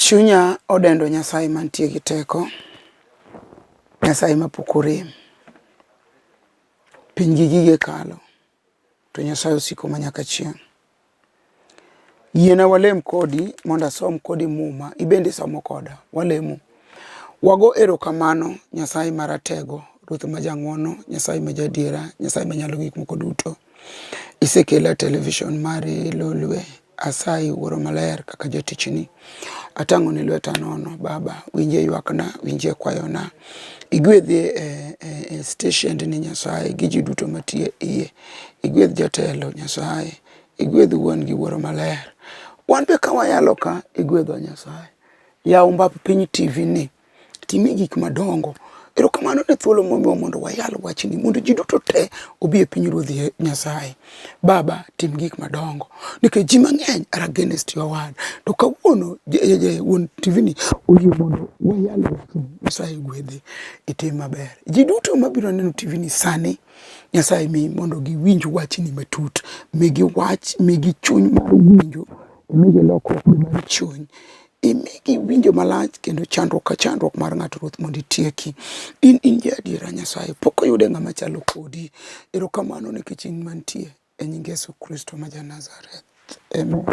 Chunya odendo Nyasaye mantie gi teko, Nyasaye ma pok orem. Piny gi gige kalo, to Nyasaye osiko ma nyaka chieng'. Yiena walem kodi mondo asom kodi muma, ibende isomo koda, walemo. Wago erokamano Nyasaye Maratego, Ruoth ma jang'wono, Nyasaye ma jadiera, Nyasaye manyalo gik moko duto. Isekela e television mari Lolwe, asayi Wuoro Maler kaka jatichni, atang'oni lweta nono Baba, winjie ywakna, winjie kwayona, igwedhie e, e, e steshend ni Nyasaye gi ji duto matiyo e iye, igwedh jatelo Nyasaye, igwedh wuon gi Wuoro Maler. Wan be ka wayalo ka, igwedhwa Nyasaye. Yaw mbap piny TV ni timie gik madongo. Erokamano ne thuolo momiwa mondo wayal wachni mondo ji duto te obi e piny Ruodh Nyasaye. Baba, tim gik madongo nikech ji mang'eny are against your word. To kawuono wuon TV ni oyie mondo wayal wachni. Nyasaye gwedhe, itim maber. Ji duto mabiro neno TV ni sani, Nyasaye mi mondo giwinj wachni matut. Migi wach, migi chuny mar winjo, migi lokruok mar chuny. Imigi winjo malach kendo chandruok ka chandruok mar ng'ato Ruoth mondo itieki. In in ja adiera Nyasaye, pok oyude ng'ama chalo kodi. Erokamano nikech in mantie e nying Yesu Kristo ma ja Nazareth. Amen.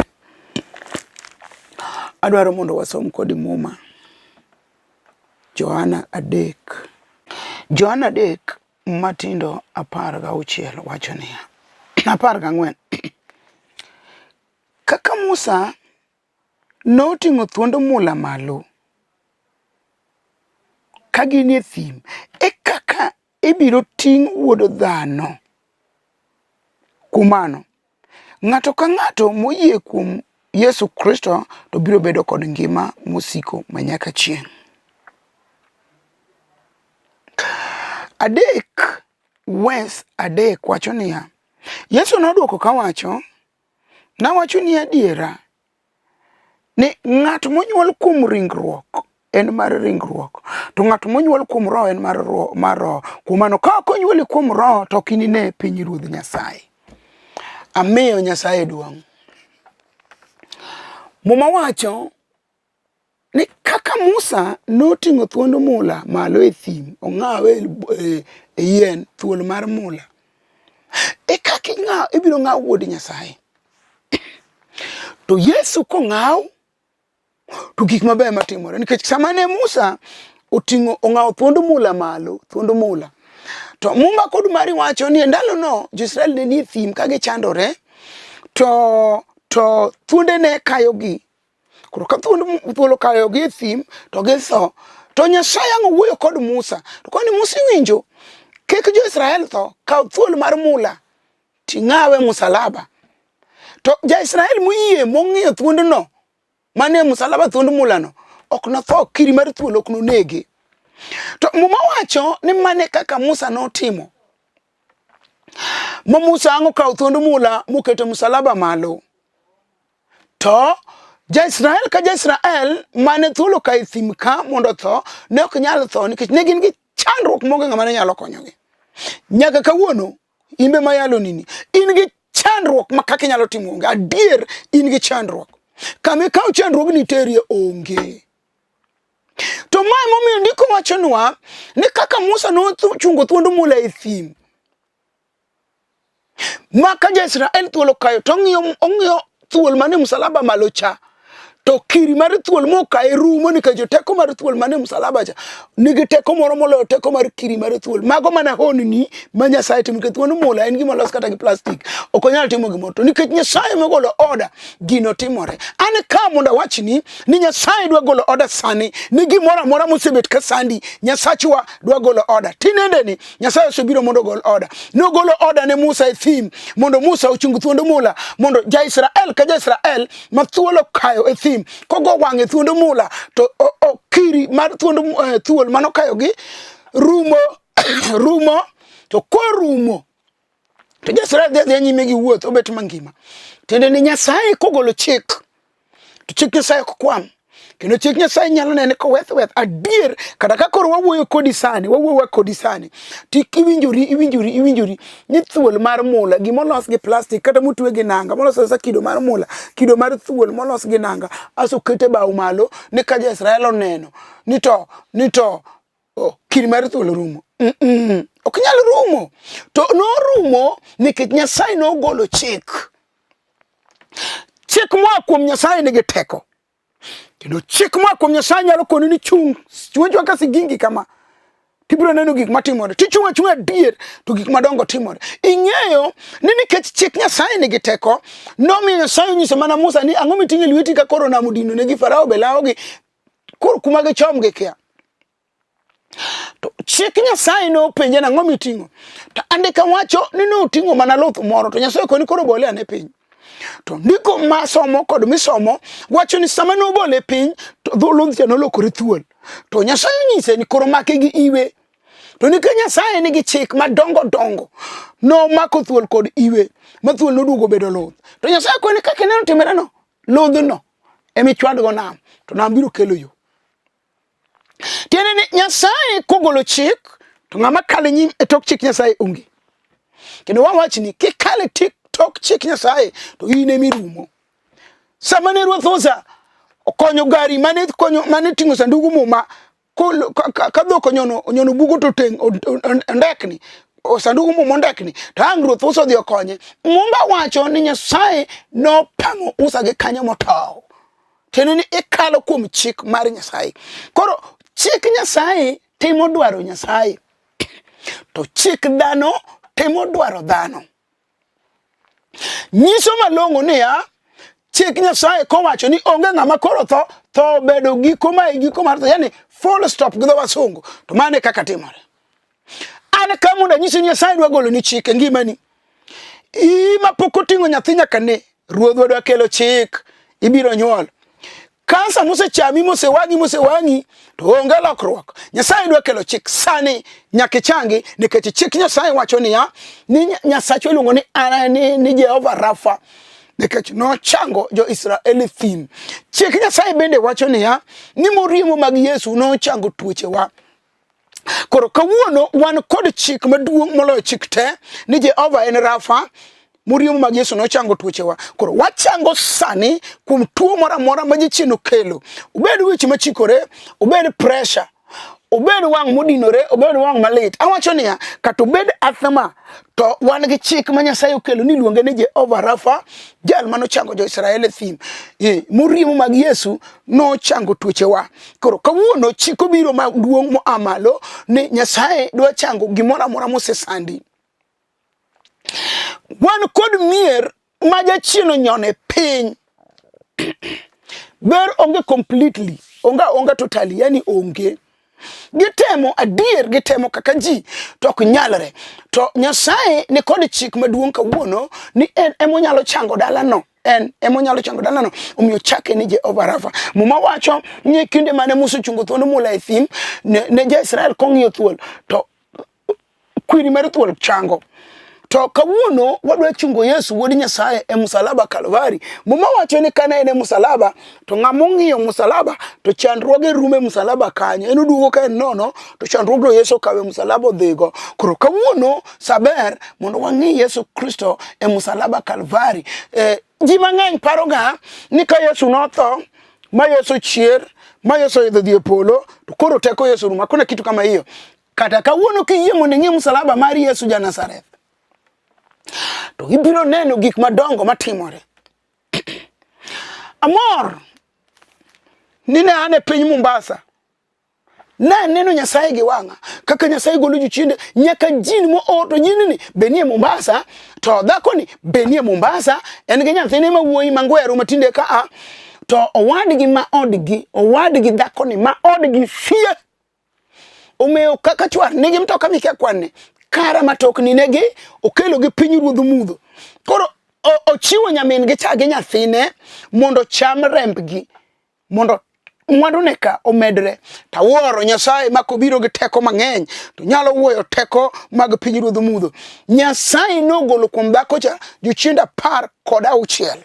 Adwaro mondo wasom kodi Muma. Johana 3. Johana 3 matindo 16 wacho niya, 14. Kaka Musa Noting'o thuond mula malo ka gin e thim, e kaka ibiro ting' Wuod Dhano. Kuom mano, ng'ato ka ng'ato moyie kuom Yesu Kristo to biro bedo kod ngima mosiko manyaka chieng'. 3 wes 3 wacho niya, Yesu nodwoko kawacho, Nawachoni adiera ni ng'at monyuol kuom ringruok en mar ringruok, to ng'at monyuol kuom roho en mar roho. Mar roho. Kuom mano, ka ok onyuoli kuom roho to ok inine piny ruodh Nyasaye. Amiyo Nyasaye duong'. Muma wacho ni kaka Musa noting'o thuond mula malo e thim, ong'awe e, e yien, thuol mar mula, e kaka ing'aw, ibiro ng'aw wuod Nyasaye. To Yesu kong'aw, to gik mabeyo matimore nikech sama ne Musa oting'o ong'awo thuond mula malo, thuond mula, to Muma kod mari wacho ni e ndalono Jo-Israel ne nie thim ka gichandore, to thuonde ne kayogi. Koro ka thuond thuol okayogi e thim to githo. To Nyasaye ang' owuoyo kod Musa. To koni Musa iwinjo, kik jo-Israel tho, kaw thuol mar mula ting'awe musalaba. To ja-Israel moyie mong'iyo thuondno manie musalaba thuond mulano ok notho, kiri mar thuol ok nonege. To Muma wacho ni mane kaka Musa notimo. Ma Musa ang' okawo thuond mula moketo musalaba malo. To Ja-Israel ka Ja-Israel mane thuol okayo e thim ka mondo otho ne ok nyal tho nikech ne gin gi chandruok maonge ng'ama ne nyalo konyogi. Nyaka kawuono in be mayalo nini in gi chandruok ma kaka inyalo timo onge. Adier in gi chandruok. Kama ikaw chandruogni iterie onge. To mae momiyo ndiko wachonwa ni kaka Musa nochungo thuond mula e thim ma ka ja-Israel thuol okayo to ong'iyo ong'iyo thuol mane msalaba malo cha to kiri mar thuol mokaye rumo nikech teko mar thuol mane msalaba cha nigi teko moro moloyo teko mar kiri mar thuol. Mago mana honni ma Nyasaye timo nikech thuond mula en gima olos kata gi plastic ok onyal timo gimoro to nikech Nyasaye mogolo oda gino timore. An ka mondo awachni ni Nyasaye dwa golo oda sani ni gimoro amora mosebet ka sandi Nyasachwa dwa golo oda tinendeni Nyasaye osebiro mondo ogol oda. Nogolo oda ne Musa e thim mondo Musa ochung thuond mula mondo ja-Israel ka ja-Israel ma thuol okayo e thim kogo wang'e thuond mula to kiri mar thuond eh, thuol manokayogi rumo rumo to korumo to ja-Israel dhi adhiya nyime gi wuoth obet mangima. Tiende ni Nyasaye kogolo chik to chik Nyasaye ok kwam. Kendo chik Nyasaye nyalo nene koweth weth adier kata ka koro wawuoyo kodi sani, wawuoyo kodi sani, to iwinjori iwinjori iwinjori ni thuol mar mula gima olos gi plastic kata motwe gi nanga molos alosa kido mar mula kido mar thuol molos gi nanga aso kete bao malo ni ka jo-Israel oneno ni to ni to oh, kidi mar thuol rumo. Ok nyal rumo. To norumo nikech Nyasaye nogolo chik. Chik moa kuom Nyasaye nigi teko. Kendo chik moa kuom Nyasaye nyalo koni ni chung', chung' ka sigingi kama. Tibiro neno gik matimore. Tichung' achung'a adier to gik madongo timore. Ing'eyo ni nikech chik Nyasaye nigi teko, nomiyo Nyasaye onyiso mana Musa ni ang'o miting'o e lweti ka koro nam odino negi Farao be lawogi koro kuma gichom gikia. To chik Nyasaye nopenje nang'o miting'o? To andika wacho ni noting'o mana luth moro to Nyasaye okoni koro bole ane piny. To ndiko ma somo kod misomo wacho ni sama nobole piny to ludh cha nolokore thuol. To Nyasaye onyise ni koro make gi iwe. To nikech Nyasaye nigi chik madongo dongo, nomako thuol kod iwe ma thuol noduogo bedo luth. To Nyasaye koni kaka ineno timoreno, ludhno emichwadgo nam to nam biro kelo yo. Tiende ni Nyasaye kogolo chik to ng'ama kalo nyim e tok chik Nyasaye onge. Kendo wawach ni kikalo e tok chik Nyasaye to in emirumo. Sama ne Ruoth Uza okonyo gari mane konyo mane ting'o sandugu muma ka dhok onyono onyono bugo to teng ondekni sandugu muma ondekni to ang' Ruoth Uza odhi okonye. Mumba wacho ni Nyasaye nopang'o Uza gi kanyo motow. Tiende ni ikalo kuom chik mar Nyasaye. Koro chik Nyasaye timo dwaro Nyasaye, to chik dhano timo dwaro dhano. Nyiso malong'o niya, chik Nyasaye kowacho ni onge ng'ama koro tho, tho obedo giko ma e giko mar tho, yani full stop gi dho wasungu. To mano e kaka timore. An ka mondo anyisi ni Nyasaye dwa golo ni chik e ngimani. I ma pok oting'o nyathi nyaka ne, ruodhwa dwa kelo chik, ibiro nyuol. Kansa mosechami mosewang'i mosewang'i to onge lokruok. Nyasaye dwa kelo chik sani nyaka ichangi nikech chik Nyasaye wacho niya ni Nyasachwa iluongo ni, ni Jehova Rafa nikech nochango jo-Israel e thim. Chik Nyasaye bende wacho niya ni moriemo mag Yesu nochango tuochewa. Koro kawuono wan kod chik maduong' moloyo chik te ni Jehova en Rafa moriemo mag Yesu nochango tuochewa. Koro wachango sani kuom tuo moro amora ma jachien okelo, obed wich machikore, obed pressure, obed wang' modinore, obed wang' malit. Awacho niya, kata obed asthma, to wan gi chik ma Nyasaye okelo ni iluonge ni Jehova Rafa, jal mane ochango jo-Israel e thim. E, moriemo mag Yesu nochango tuochewa. Koro kawuono chik obiro maduong' moa malo ni Nyasaye dwa chango gimoro amora mosesandi. Wan kod mier ma jachien onyone piny. Ber onge completely, onge onge totally, yani onge. Gitemo adier, gitemo kaka ji to ok nyalre. To Nyasaye ni kod chik maduong' kawuono ni en emonyalo chango dalano. En emonyalo chango dalano, omiyo chake ni Jehova Rafa. Muma wacho ni kinde mane Musa ochungo thuond mula e thim, ne, ne ja-Israel kong'iyo thuol to kwiri mar thuol chango. To kawuono wadwa chungo Yesu wuod Nyasaye e musalaba Kalvari. Muma wacho ni kane en e musalaba to ng'ama ong'iyo musalaba to chandruoge rumo e musalaba kanyo. En oduogo ka en nono to chandruogno Yesu okawo e musalaba odhigo. Koro kawuono saber mondo wang'i Yesu Kristo e musalaba Kalvari. E, ji mang'eny paroga ni ka Yesu notho ma Yesu chier ma Yesu oidho dhi e polo to koro teko Yesu rumo. Hakuna kitu kama hiyo. Kata kawuono kiyie mondo ing'i msalaba mar Yesu ja Nazareth, to ibiro neno gik madongo matimore. Amor ni ne an e piny Mombasa, ne aneno Nyasaye gi wang'a kaka Nyasaye golo jochiende nyaka jin moor to jinni be nie Mombasa to dhakoni be nie Mombasa en gi nyathine ma wuoyi mangweru matinde ka a to owadgi ma odgi owadgi dhakoni ma odgi sie Omiyo kaka chwar nigi mtoka mikia kwanne, kara matokni negi okelo gi piny ruodh mudho. Koro ochiwo nyamin gi cha gi nyathine mondo cham rembgi mondo mwandune ka omedre. Tawuoro Nyasaye ma kobiro gi teko mang'eny to nyalo wuoyo teko mag piny ruodh mudho. Nyasaye nogolo kuom dhako cha jochiende 16.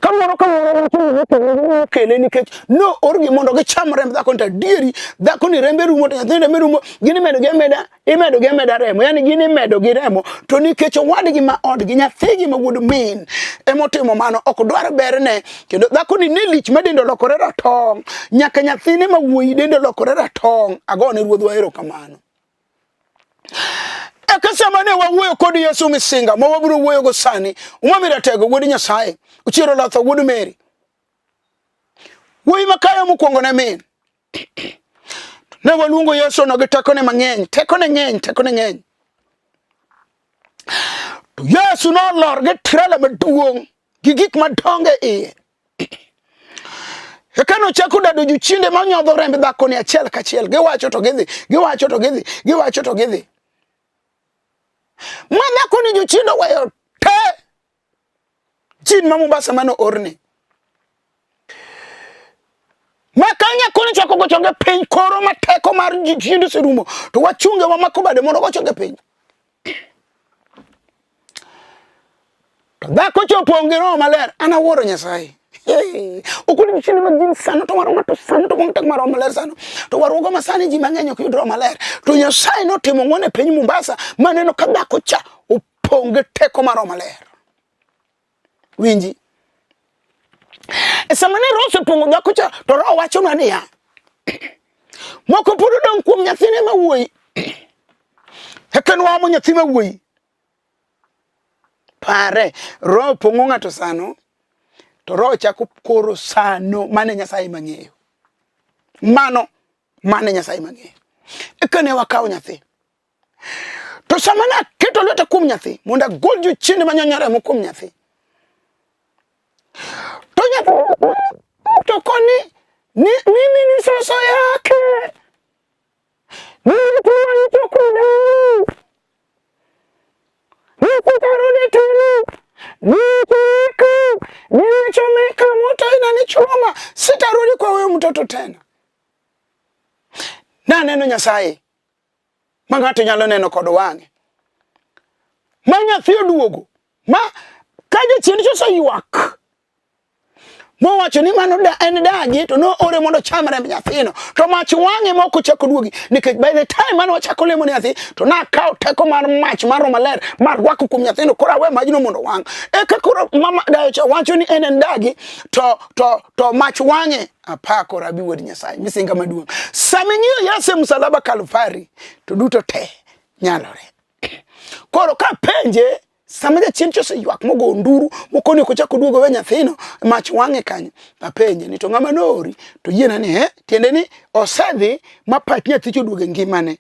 Kamoro kamoro kele nikech no orgi mondo gicham remb dhako to adieri dhako ni rembe rumo to nyathini rembe rumo gin imedo gi ameda imedo gi ameda remo yani gin imedo gi remo to nikech owadgi ma odgi nyathigi ma wuod min emotimo mano ok dwar berne kendo dhako ni ne lich ma dende olokore ratong' nyaka nyathine ma wuoyi dende olokore ratong' agone ruodhwa erokamano. Eka sama ne wawuoyo kod Yesu Misinga ma wabiro wuoyogo sani, Umami Ratego wuod Nyasaye, Ochiero Lotho wuod Mary, wuoyi makayo mokwongo ne min. Ne waluongo Yesu no gi tekone mang'eny, tekone ng'eny, tekone ng'eny. To Yesu nolor gi trela maduong' gi gik madongo e iye. Eka nochako dado jochiende ma nyodho remb dhakoni achiel kachiel. Giwacho to gidhi, giwacho to gidhi, giwacho to gidhi. Ma dhakoni jochiende oweyo te. Jin ma Mombasa mane oorne. Ma ka nyakoni chako go chonge piny koro ma teko mar jochiende oserumo to wachunge wamako bade mondo ogo chonge piny. To dhako cha opong' gi Roho Maler, an awuoro Nyasaye. Okoni jochiende mag jin sano to waro ng'ato sano to wang' mar Roho Maler sano. To waruogo ma sani ji mang'eny ok yud Roho Maler. To Nyasaye notimo ng'wono e piny Mombasa maneno ka dhako cha opong' gi teko mar Roho Maler. Winji. E sama ne Roho osepong'o dhako cha to Roho wachonwa niya, moko pod odong' kuom nyathine ma wuoyi. Eka nwaomo nyathi ma wuoyi. Pare, Roho pong'o ng'ato sano, to Roho chako koro sano, mane Nyasaye mang'eyo. Mano, mane Nyasaye mang'eyo. Eka ne wakawo nyathi. To sama naketo lweta kuom nyathi, mondo agol jochiende manyonyo remo kuom nyathi. To nyathi to koni ni mimi ni soso yake. Nimechomeka, moto inanichoma, sitarudi kwa huyo mtoto tena. Naneno Nyasaye ma ng'ato nyalo neno kod wang'e, ma nyathi oduogo ma ka jachien cha oseywak mowacho ni mano da, en dagi to noore mondo ocham remb nyathino to mach wang'e ma ok ochako duogi nikech by the time mane wachako lemo ne nyathi to nakawo teko mar mach mar Roho Maler marwako kuom nyathino koro awe majno mondo wang' eka koro mama dayo cha wacho ni en en dagi to to to mach wang'e apako rabi wuod Nyasaye misinga maduong' sama ing'iyo Yesu e msalaba Kalvari to duto te nyalore koro kapenje Sama jachien cha oseywak mogo nduru mokoni ok ochak oduog owe nyathino, mach wang'e kanyo. Apenje ni to ng'ama noori? To yiena ni eh, tiende ni osedhi ma pach nyathi cha oduogo e ngimane.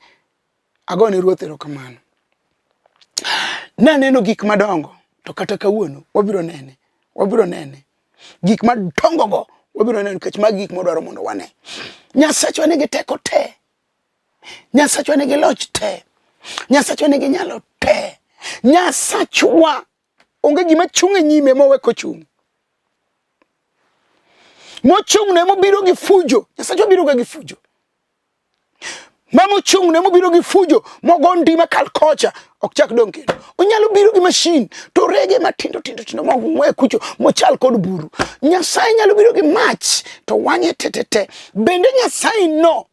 Agone Ruoth erokamano. Naneno gik madongo to kata kawuono wabiro nene, wabiro nene. Gik madongo go wabiro neno nikech magi gik modwaro mondo wane. Nyasachwa nigi teko te. Nyasachwa nigi loch te. Nyasachwa nigi nyalo te. Nyasachwa onge gima chung' e nyime mowe kochung'. Mochung' ne mobiro gi fujo. Nyasachwa biro ga gi fujo. Ma mochung' ne mobiro gi fujo mogo ndima kal kocha ok chak dong' kendo. Onyalo biro gi mashin to rege matindo tindo tindo mong'we kucho mochal kod buru. Nyasaye nyalo biro gi mach to wang'e te te te. Bende Nyasaye no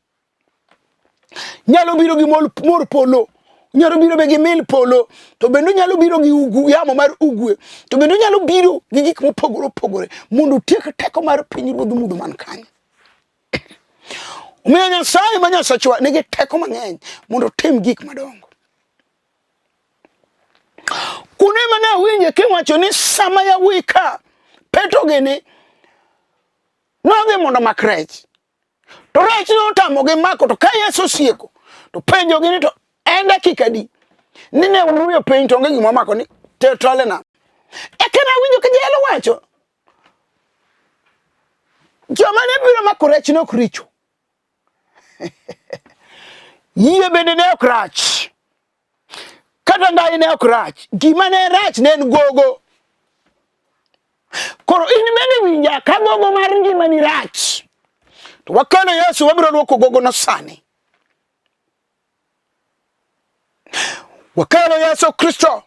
nyalo biro gi mor, mor polo nyalo biro be gi mil polo to bende nyalo biro gi ugu, yamo mar ugwe to bende nyalo biro gi gik mopogore opogore mondo otiek teko mar piny ruodh mudho man kanyo. Omiyo Nyasaye ma Nyasachwa nigi teko mang'eny mondo otim gik madongo. Kuno ema ne awinje kiwacho ni sama yawuoyi ka Petro gini nodhi mondo omak rech To rech notamogi mako, to ka Yesu osieko to penjogi ni to en dakika adi? Ni ne waruyo piny to onge gima wamako ni ter tol e nam. Eka nawinjo ka jayalo wacho, joma ne biro mako rech ne ok richo. Yie bende ne ok rach. Kata ngai ne ok rach. Gima ne rach ne en gogo. Koro in bende winja ka gogo mar ngimani rach. To wakelo Yesu wabiro luoko gogono sani. Wakelo Yesu Kristo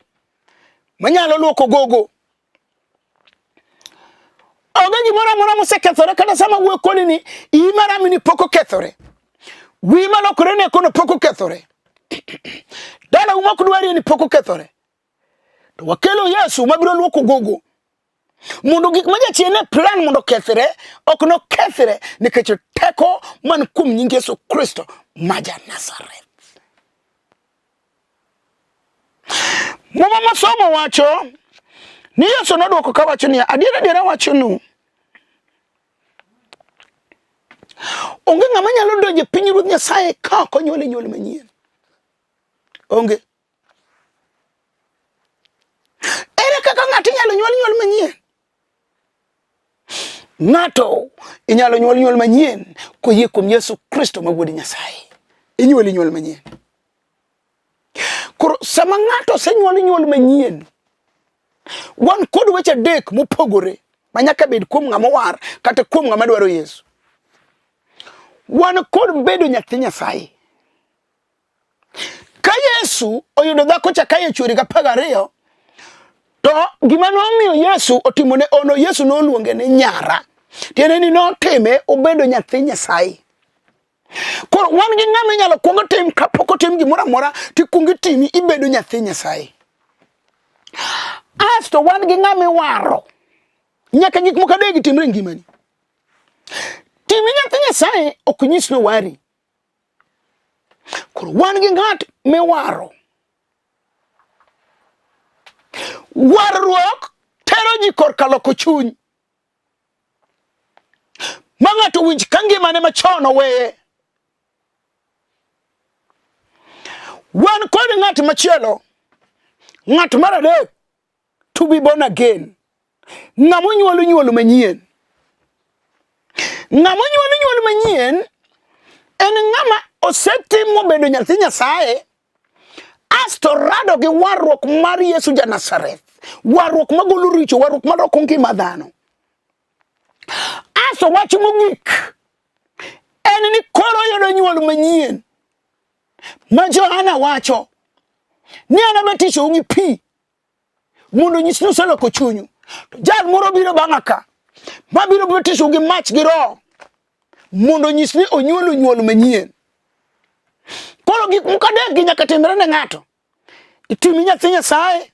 manyalo luoko gogo. gimoro amora mosekethore kata sama wuoyo kodi ni iyi marami ni pok okethore. Wiyi malokore ne kono pok okethore. Dalau mok dwarie ni pok okethore. To wakelo Yesu mabiro luoko gogo. Mondo gik ma jachien ne plan mondo okethre ok nokethre nikech teko man kuom nying Yesu Kristo ma ja Nazareth. Muma masomo wacho ni Yesu nodwoko kawacho niya, adier adier awachonu, onge ng'ama nyalo donjo e piny Ruoth Nyasaye ka ok onyuole nyuol manyien. Onge. Ere kaka ng'ato inyalo nyuol nyuol manyien? Ng'ato inyalo nyuol nyuol manyien koyie kuom Yesu Kristo ma Wuod Nyasaye. Inyuoli nyuol manyien. Koro sama ng'ato osenyuol nyuol manyien, wan kod weche adek mopogore ma nyaka bed kuom ng'ama owar kata kuom ng'ama dwaro Yesu. Wan kod bedo nyathi Nyasaye. Ka Yesu oyudo dhako cha ka chuori ga 12, to gima nomiyo Yesu otimo ne ono, Yesu noluonge ni nyara. Tiende ni notime obedo nyathi Nyasaye. Koro wan gi ng'ama inyalo kwong tim kapok otim gimoro amora, tikwong itimi ibedo nyathi Nyasaye. Asto wan gi ng'ama iwaro. Nyaka gik moko adek timre e ngimani. Timi nyathi Nyasaye ok nyis ni owari. Koro wan gi ng'at miwaro. Warruok tero ji korka loko chuny. Ma ng'ato winj ka ngimane machon oweye. Wan kod ng'at machielo, ng'at mar adek, to be born again. Ng'ama onyuol nyuol manyien. Ng'ama onyuol nyuol manyien en ng'ama osetim mobedo nyathi Nyasaye asto rado gi warruok mar Yesu ja Nazareth. Warruok magolo richo, warruok maloko ngima dhano. Asto wach mogik en ni koro yudo nyuol manyien ma Johana wacho ni an abatisou gi pi mondo onyis ni useloko chunyu. To jal moro biro bang'a ka mabiro batisou gi mach gi roho mondo onyis ni onyuolu nyuol manyien. Koro gik moko adek gi nyaka timre ne ng'ato. Itimi nyathi Nyasaye,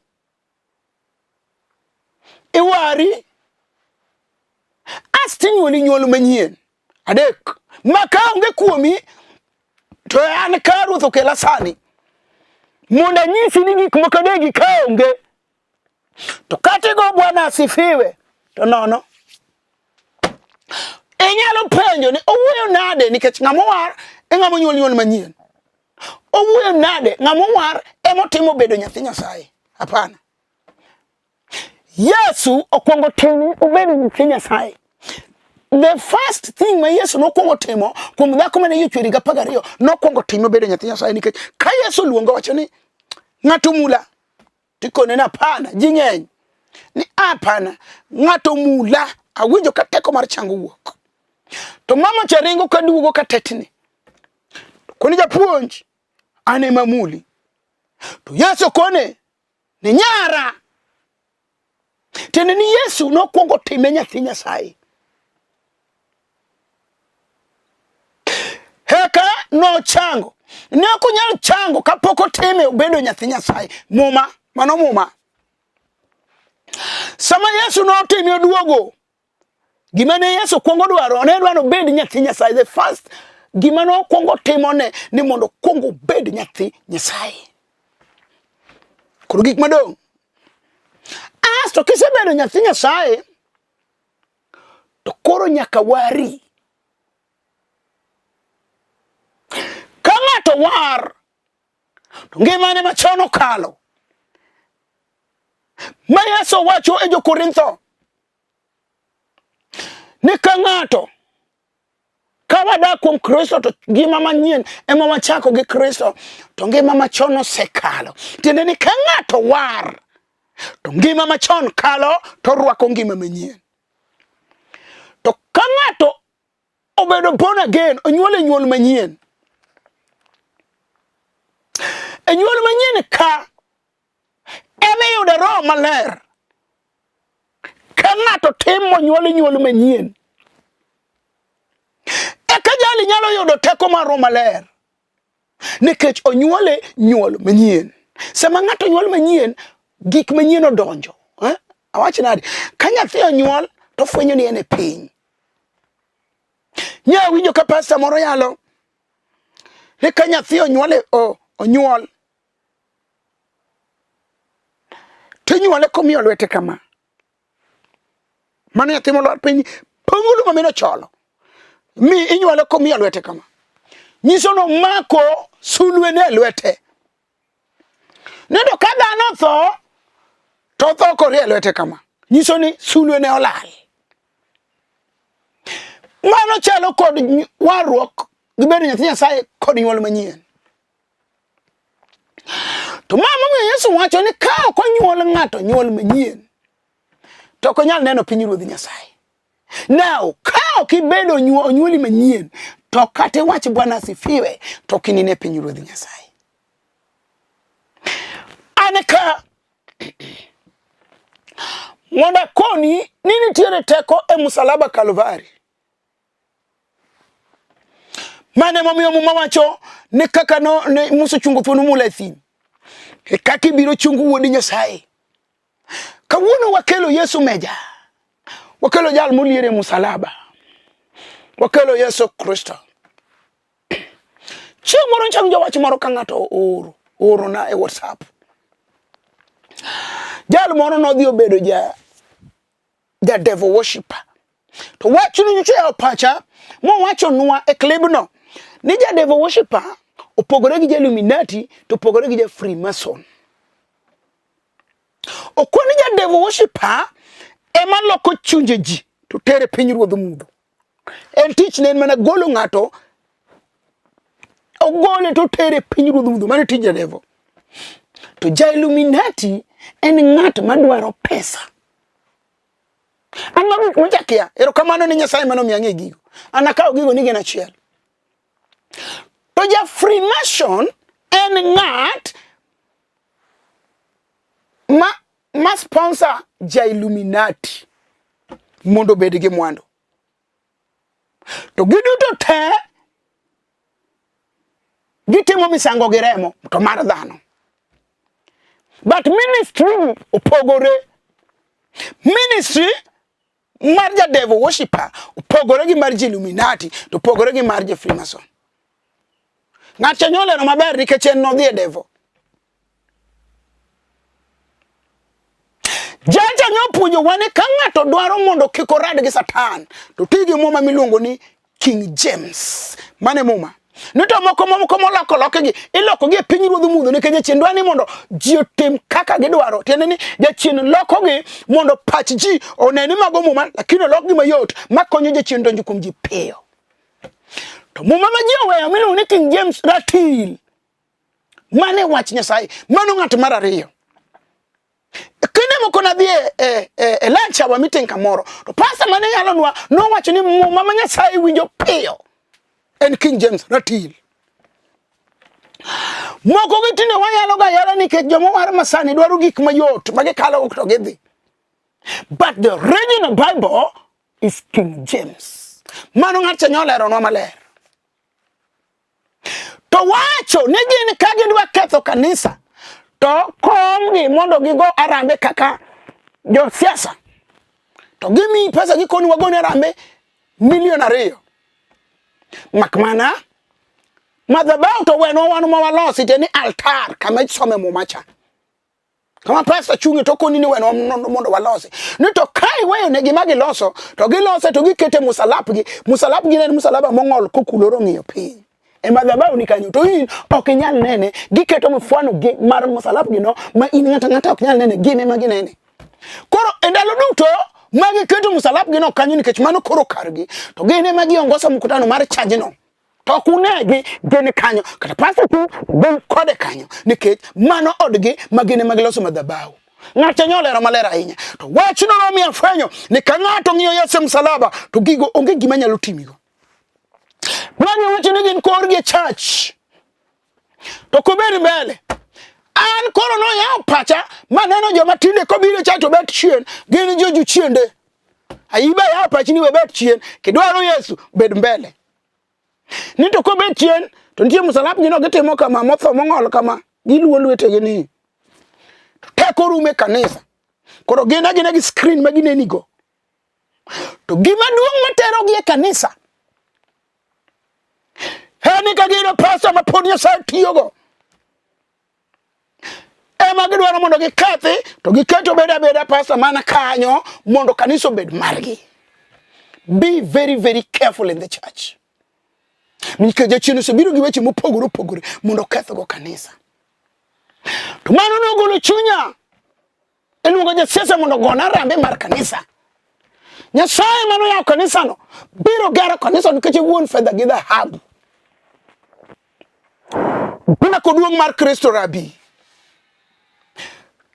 iwari, asto inyuoli nyuol manyien. Adek, ma ka onge kuomi to an ka Ruoth okela sani mondo anyisi ni gik moko adekgi ka onge to kata igo Bwana asifiwe to nono. Inyalo penjo ni owuoyo nade nikech ng'ama owar e ng'ama onyuol nyuol manyien. Owuoyo nade ng'ama owar ema otimo bedo nyathi Nyasaye? Hapana. Yesu okwongo timo obedo nyathi Nyasaye. The first thing ma Yesu nokwongo timo kuom dhako mane iye chwer higa 12 nokwongo timo bedo nyathi Nyasaye nikech ka Yesu oluongo wacho ni ng'ato mula tikone ni hapana, ji ng'eny ni hapana, ng'ato mula awinjo ka teko mar chango wuok. To mama cha ringo ka duogo ka tetni. Koni japuonj an ema muli. To Yesu kone ni nyara. Tiende ni Yesu nokwongo time nyathi Nyasaye. Eka nochango. Ne ok onyal chango kapok otime obedo nyathi Nyasaye. Muma, mano muma. Sama Yesu notime oduogo, gima ne Yesu kwongo dwaro, ne dwaro obed nyathi Nyasaye. The first gima nokwongo timone ni mondo okwong obed nyathi Nyasaye. Koro gik madong'. Asto kisebedo nyathi Nyasaye, to koro nyaka wari. Ka ng'ato war, to ngimane machon okalo. Ma Yesu wacho e Jo-Korintho ni ka ng'ato ka wadak kuom Kristo to ngima manyien ema wachako gi Kristo to ngima machon osekalo. Tiende ni ka ng'ato war to ngima machon kalo to orwako ngima manyien. To ka ng'ato obedo born again, onyuol e nyuol manyien. E nyuol manyien ka ema iyude Roho Maler. Ka ng'ato tim monyuol nyuol manyien, eka jali nyalo yudo teko mar Roho Maler nikech onyuole nyuol manyien. Sama ng'ato onyuol manyien, gik manyien odonjo. Eh? Awach nade? Ka nyathi onyuol to ofwenyo ni en e piny. Nya winjo ka pasta moro yalo ni ka nyathi onyuol onyuol to inyuole komiyo lwete kama. Mano nyathi molwar piny pong'ulu ma min ocholo. Mi inyuole komiyo lwete kama. Nyiso ni omako sulwe ne lwete. Nendo ka dhano otho to otho korie lwete kama. Nyiso ni sulwe ne olal. Mano chalo kod warruok gi bedo nyathi Nyasaye kod nyuol manyien. To ma momiyo Yesu wacho ni ka ok onyuol ng'ato nyuol manyien to ok onyal neno pinyruodh Nyasaye. Now, ka ok ibedo onyuoli manyien to kata iwach Bwana asifiwe to ok inine pinyruodh Nyasaye. An ka mondo akoni ni nitiere teko e musalaba Kalvari. Mano emomiyo Muma wacho ni kaka no, ne Musa ochungo thuond mula e thim, e kaka ibiro chung Wuod Nyasaye. Kawuono wakelo Yesu meja, wakelo jal molier e musalaba, wakelo Yesu Kristo. Chieng' moro ncha winjo wach moro ka ng'ato ooro oorona e WhatsApp. Jal moro nodhi obedo ja ja devil worshipper. To wachno nyocha oyawo pacha mowachonwa e klibno ni ja devil worshipper opogore gi ja Illuminati to opogore gi ja Freemason. Okoni ja devil worshipper ema loko chunje ji to tere piny ruodh mudho. En tich ne en mana golo ng'ato ogole to tere piny ruodh mudho, mano tij ja devil. To ja Illuminati en ng'at madwaro pesa. An mago gik machakia. Erokamano ne Nyasaye mane omiyo ang'e gigo. An akawo gigo ni gin achiel. To ja Freemason en ng'at ma, ma sponsor ja Illuminati mondo obed gi mwandu. To giduto te gitimo misango gi remo to mar dhano. But ministry opogore. Ministry mar ja devil worshipper opogore gi mar ji Illuminati to opogore gi mar ja Freemason. Ng'at cha nyolero maber nikech en nodhi e devil. Jaja ne opuonjowa ni ka ng'ato dwaro mondo kik orad gi Satan, to ti gi muma miluongo ni King James. Mane muma. Ni to moko moko moloko lokegi, ilokogi e piny ruodh mudho nikech jachien dwaro ni mondo ji otim kaka gidwaro. Tiende ni jachien lokogi mondo pach ji one ni mago muma, lakini olokgi mayot makonyo jachien donjo kuom ji piyo. To muma ma ji oweyo miluongo ni King James ratil. Mano e wach Nyasaye. Mano ng'at mar ariyo. Kinde moko nadhi e, e, e, e lunch hour meeting kamoro to pastor mane yalonwa nowacho ni muma ma Nyasaye winjo piyo en King James ratil. Moko gi tinde wayalo ga yala nikech joma war masani dwaro gik mayot ma gikalo to gidhi. But the original Bible is King James. Mano ng'at cha nyoleronwa maler. To wacho ni gin ka gidwa ketho kanisa to komgi mondo gigo arambe kaka josiasa to gimiyi pesa gikoni wagoni arambe milion ariyo mak mana madhabahu to wenwa wan ma walosi te ni altar kama isome muma cha Kama pastor chungi to koni ni wenwa mondo walosi. Ni to ka iweyo ne gima giloso to gilose to gikete musalapgi. Musalapgi ne en musalaba mong'ol kokulore ong'iyo piny. E madhabahu ni kanyo to in ok inyal nene. Giketo mfwano gi mar musalapgi no ma in ng'ato ang'ata ok nyal nene gin ema ginene. Koro e ndalo duto ma giketo musalapgi no kanyo nikech mano koro kargi to gin ema giongoso mkutano mar chajno. To ok unegi gin kanyo kata pastor tu gin kode kanyo nikech mano odgi ma gin ema giloso madhabahu. Ng'ato nyalo lero maler ahinya. To wachno nomiyo afwenyo ni ka ng'ato ng'iyo Yesu e msalaba to gigo onge gima nyalo timigo. Magi wacho ni gin korgi e church. To kubedi mbele. An koro noyawo pacha maneno joma tinde kobiro cha to bet chien gin jo jochiende. Aiba yawo pachi ni we bet chien, kidwaro Yesu bed mbele. Ni to kobet chien to nitie msalab gino gitimo kama motho mong'ol kama giluwo lwetegi ni. To teko rumo e kanisa. Koro gin agina gi screen ma ginenigo. To gima duong' materogi e kanisa en ni ka giyudo pesa ma pod Nyasaye tiyogo ema gidwaro mondo gikethi to giket obed abeda pasta mana kanyo mondo kanisa obed margi. Be very very careful in the church. Nikech jachien osebiro gi weche mopogore opogore mondo okethgo kanisa. To mano nogolo chunya Iluongo jasiasa mondo ogona rambe mar kanisa. Nyasaye mano yawo kanisano biro gero kanisa nikech e wuon fedha gi dhahabu. Pako duong' mar Kristo Rabi.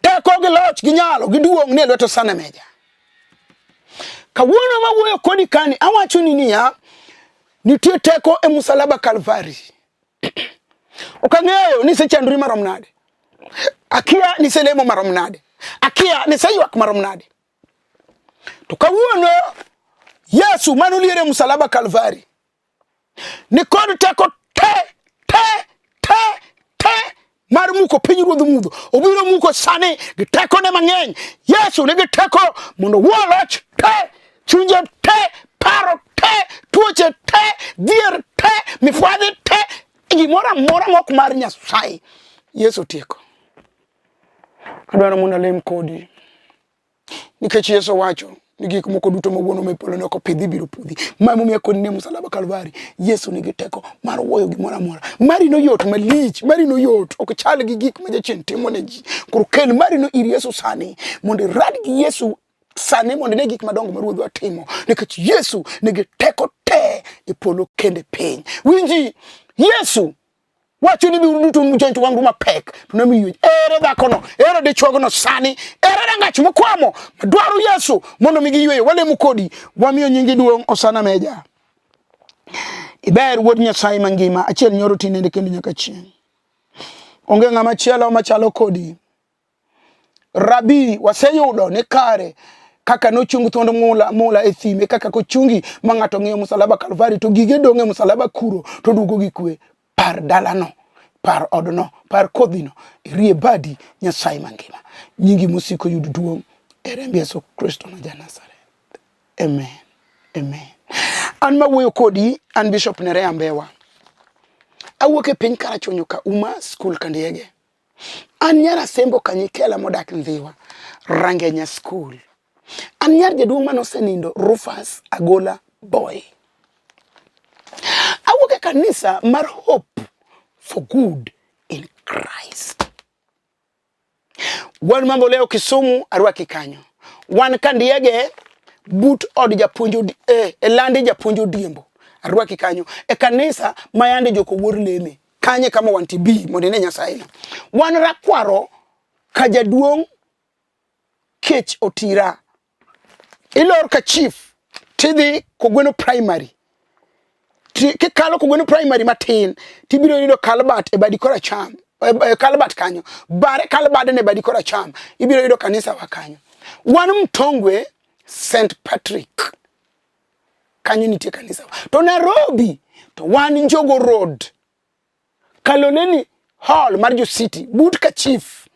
Teko gi loch gi nyalo gi duong' nie lwet Osana Meja. Kawuono mawuoyo kodi kani awacho ni niya, nitie teko e musalaba Kalvari. Ok ang'eyo ni isechandori marom nade. Akia ni iselemo marom nade. Akia ni iseywak marom nade. To kawuono Yesu mane oliere msalaba Kalvari ni kod teko te te te te mar muko piny ruodh mudho. Obiro muko sani gi tekone mang'eny. Yesu nigi teko mondo owuo loch te, chunje te, paro te, tuoche te, dhier te, mifwadhi te, gimoro amora mok mar Nyasaye. Yesu tieko. Adwaro mondo alem kodi. Nikech Yesu wacho ni gik moko duto ma Wuonwa me polo ne ok opidhi ibiro pudhi. Ma emomiyo akoni ni e msalaba Kalvari, Yesu nigi teko mar wuoyo gimoro amora. Mari no yot malich, mari no yot, ok chal gi gik ma jachien timo ne ji. Koro kel mari no ir Yesu sani mondo irad gi Yesu sani mondo ine gik madongo ma Ruodhwa timo. Nikech Yesu nigi teko te e polo kendo e piny. Winji, Yesu wacho ni biuru duto muchon wangu mapek to nami yuech. Ere dhakono? Ere dichuogno sani? Ere rangach mokwamo madwaro Yesu mondo migi yweyo? Walemo kodi, wamiyo nyingi duong' Osana Meja. Iber wuod Nyasaye mangima, achiel nyoro tinende kendo nyaka chieng'. Onge ng'ama chielo machalo kodi. Rabi, waseyudo ni kare kaka nochung thuond mula, mula e thim e kaka kochungi ma ng'ato ng'iyo musalaba Kalvari to gige dong' e musalaba kuro to duogo gi kwe. Par dalano, par odno, par kodhino, irie badi Nyasaye mangima. Nyingi mosiko yud duong' e remb Yesu Kristo ma ja-Nazareth. Amen. Amen. An mawuoyo kodi, an Bishop Nerea Mbewa. Awuok e piny Karachuonyo ka Uma School Kandiege. An nyar Asembo Kanyikela modak Ndhiwa, Rangenya School. An nyar jaduong' mane osenindo Rufus Agola Boy. Awuok e kanisa mar Hope for Good in Christ. Wan Mambo Leo Kisumu, arwaki kanyo. Wan Kandiege but od japuonj e landi japuonj Odiembo, arwaki kanyo. E kanisa ma yande jokowuor leme. Kanye kama wantie bi mondo ine Nyasaye no. Wan rakwaro ka jaduong' kech otira. Ilor ka chief tidhi Kogweno primary. Kikalo Kogweno primary matin tibiro yudo Kalbat e badi koracham. E Kalbat kanyo. Bare Kalbad ne badi koracham. Ibiro yudo kanisa wa kanyo. Wan Mtongwe St Patrick. Kanyo nitie kanisa. To Nairobi to wan Njogo Road. Kaloleni Hall mar jo City but ka chief.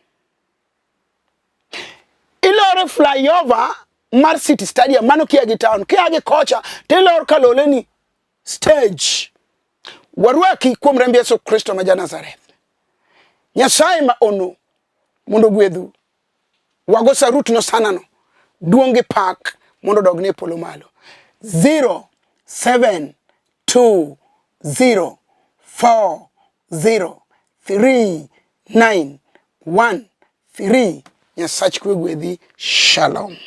Ilore flyover mar City Stadium mano kia gi town, kia gi kocha tilor Kaloleni stage. Warwaki kuom remb Yesu Kristo ma ja Nazareth. Nyasaye ma ono mondo ogwedhu. Wago sarut no sana no. Duong' gi pak mondo odog ne polo malo. 0 7 2 0 4 0 3 9 1 3 Nyasach kwe gwedhi. Shalom.